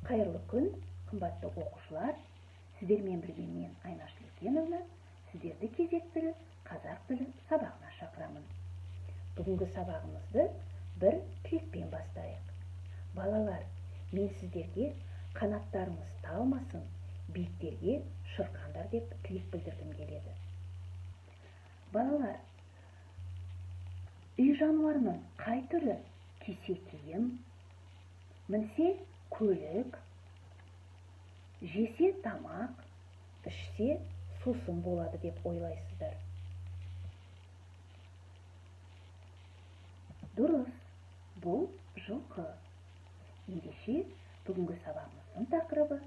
Қайырлы күн, қымбатты оқушылар. Сіздермен бірге мен, Айнаш Лекеновна, сіздерді кезекті қазақ тілі сабағына шақырамын. Бүгінгі сабағымызды бір тілекпен бастайық. Балалар, мен сіздерге қанаттарыңыз талмасын, биіктерге шырқаңдар деп тілек білдіргім келеді. Балалар, үй жануарының қай түрі кисе киім, мінсе көлік, жесе тамақ, ішсе сусын болады деп ойлайсыздар? Дұрыс, бұл жылқы. Ендеше, бүгінгі сабағымыздың тақырыбы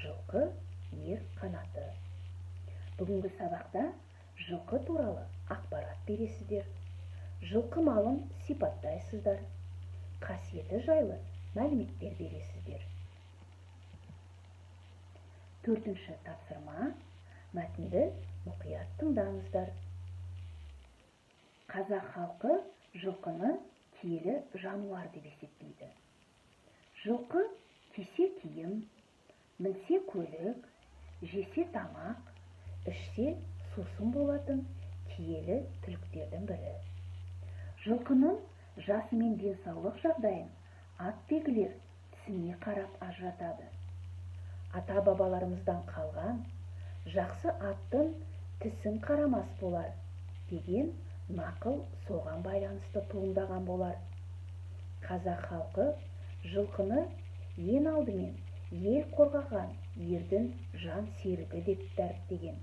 жылқы ер қанаты. Бүгінгі сабақта жылқы туралы ақпарат бересіздер, жылқы малын сипаттайсыздар, қасиеті жайлы мәліметтер бересіздер. Төртінші тапсырма. Мәтінді мұқият тыңдаңыздар. Қазақ халқы жылқыны киелі жануар деп есептейді. Жылқы кисе киім, мінсе көлік, жесе тамақ, ішсе сусын болатын киелі түліктердің бірі. Жылқының жасы мен денсаулық жағдайын атбегілер тісіне қарап ажыратады. Ата-бабаларымыздан қалған жақсы аттың тісін қарамас болар деген нақыл соған байланысты туындаған болар. Қазақ халқы жылқыны ең алдымен ел қорғаған ердің жан серігі деп дәріптеген.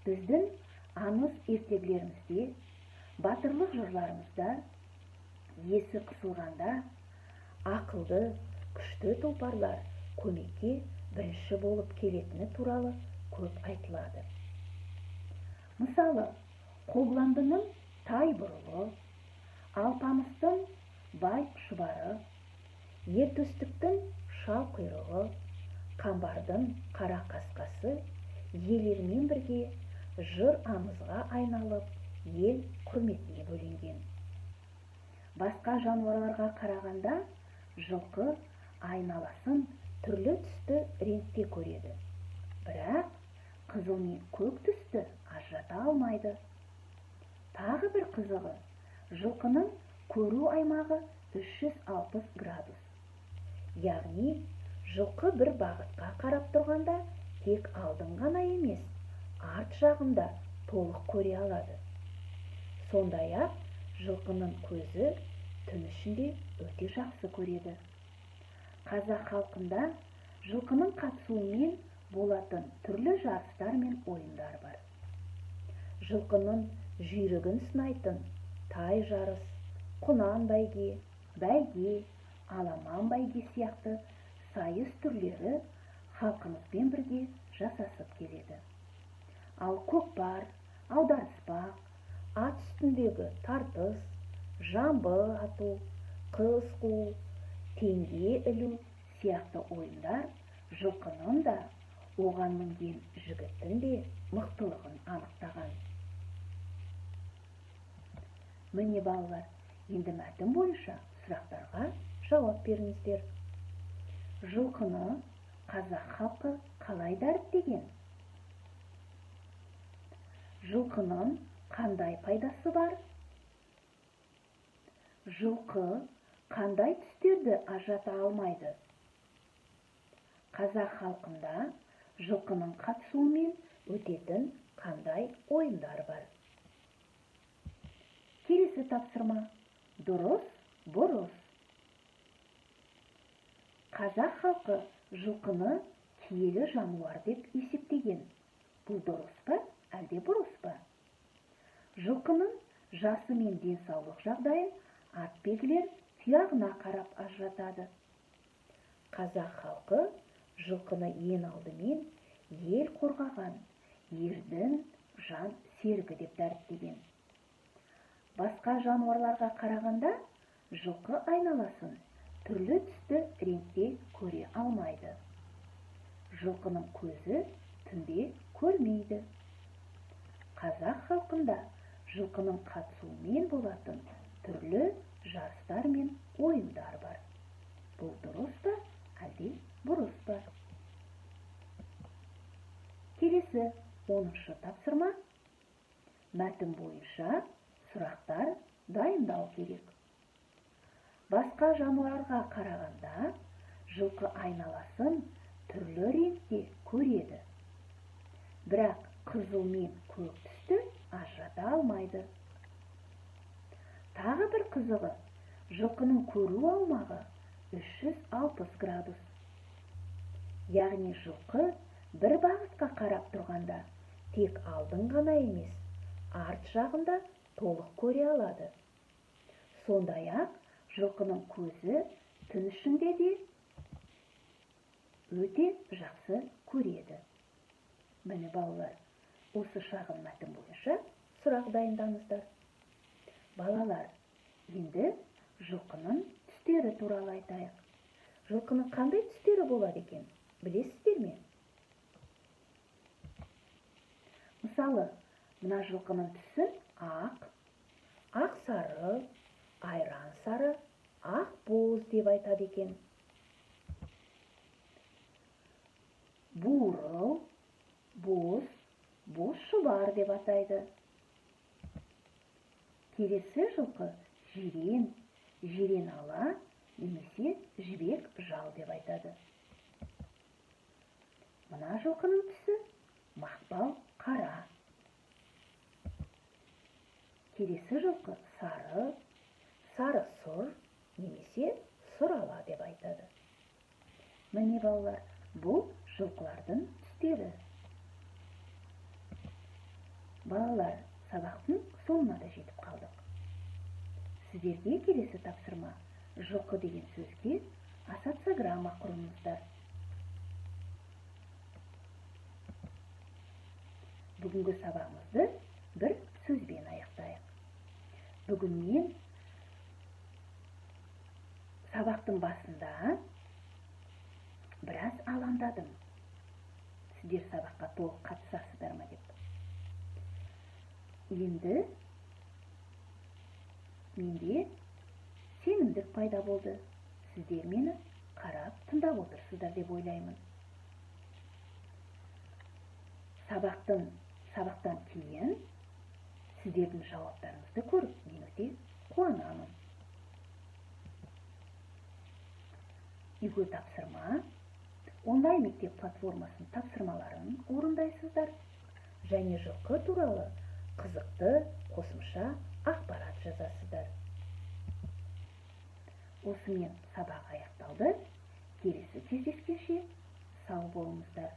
Біздің аңыз ертегілерімізде, батырлық жырларымызда есі қысылғанда ақылды, күшті тұлпарлар көмекке бірінші болып келетіні туралы көп айтылады. Мысалы, Қобландының тай бұрылы, Алпамыстың бай шұбары, Ертөстіктің шал құйрығы, Қамбардың қара қасқасы иелерімен бірге жыр аңызға айналып, ел құрметіне бөленген. Басқа жануарларға қарағанда жылқы айналасын түрлі түсті реңкте көреді. Бірақ қызыл мен көк түсті ажырата алмайды. Тағы бір қызығы, жылқының көру аймағы 360 градус. Яғни, жылқы бір бағытқа қарап тұрғанда тек алдын ғана емес, арт жағында толық көре алады. Сондай-ақ, жылқының көзі түн ішінде өте жақсы көреді. Қазақ халқында жылқының қатысуымен болатын түрлі жарыстар мен ойындар бар. Жылқының жүйрігін сынайтын тай жарыс, құнан бәйге, бәйге, аламан бәйге сияқты сайыс түрлері халқымызбен бірге жасасып келеді. Ал көкпар, аударыспақ, ат үстіндегі тартыс, жамбы ату, қыз қуу, теңге ілу сияқты ойындар жылқының да, оған мінген жігіттің де мықтылығын анықтаған. Міне балалар, енді мәтін бойынша сұрақтарға жауап беріңіздер. Жылқыны қазақ халқы қалай дәріптеген? Жылқының қандай пайдасы бар? Жылқы қандай түстерді ажырата алмайды? Қазақ халқында жылқының қатысуымен өтетін қандай ойындар бар? Келесі тапсырма. Дұрыс, бұрыс. Қазақ халқы жылқыны киелі жануар деп есептеген. Бұл дұрыс па, әлде бұрыс па? Жылқының жасы мен денсаулық жағдайын атбегілер тұяғына қарап ажыратады. Қазақ халқы жылқыны ең алдымен ел қорғаған ердің жан серігі деп дәріптеген. Басқа жануарларға қарағанда жылқы айналасын түрлі түсті реңкте көре алмайды. Жылқының көзі түнде көрмейді. Қазақ халқында жылқының қатысуымен болатын түрлі жарыстар мен ойындар бар. Бұл дұрыс па, әлде бұрыс? 10-шы тапсырма. Мәтін бойынша сұрақтар дайындау керек. Басқа жануарға қарағанда жылқы айналасын түрлі реңкте көреді. Бірақ қызыл мен көк түсті ажырата алмайды. Тағы бір қызығы, жылқының көру аумағы 360 градус. Яғни жылқы бір бағытқа қарап тұрғанда тек алдын ғана емес, арт жағында толық көре алады. Сондай-ақ жылқының көзі түн ішінде де өте жақсы көреді. Міне балалар, осы шағын мәтін бойынша сұрақ дайындаңыздар. Балалар, енді жылқының түстері туралы айтайық. Жылқының қандай түстері болады екен, білесіздер ме? Мысалы, мына жылқының түсі ақ, ақ сары, айран сары, ақ боз деп айтады екен. Бурыл, боз, боз шұбар деп атайды. Келесі жылқы жирен, жирен ала немесе жібек жал деп айтады. Мына жылқының түсі мақпал қара. Келесі жылқы сары, сары сұр немесе сұр ала деп айтады. Міне балалар, бұл жылқылардың түстері. Балалар, сабақтың соңына да жетіп қалдық. Сіздерге келесі тапсырма жылқы деген сөзге ассоциограмма құрыңыздар. Бүгінгі сабағымызды бір сөзбен аяқтайық. Бүгін мен сабақтың басында біраз алаңдадым. Сіздер сабаққа толық қатысасыздар ма деп. Енді менде сенімдік пайда болды. Сіздер мені қарап тыңдап отырсыздар деп ойлаймын. Сабақтан кейін сіздердің жауаптарыңызды көріп мен өте қуанамын. Үйге тапсырма, онлайн мектеп платформасының тапсырмаларын орындайсыздар және жылқы туралы қызықты қосымша ақпарат жазасыздар. Осымен сабақ аяқталды. Келесі кездескенше сау болыңыздар.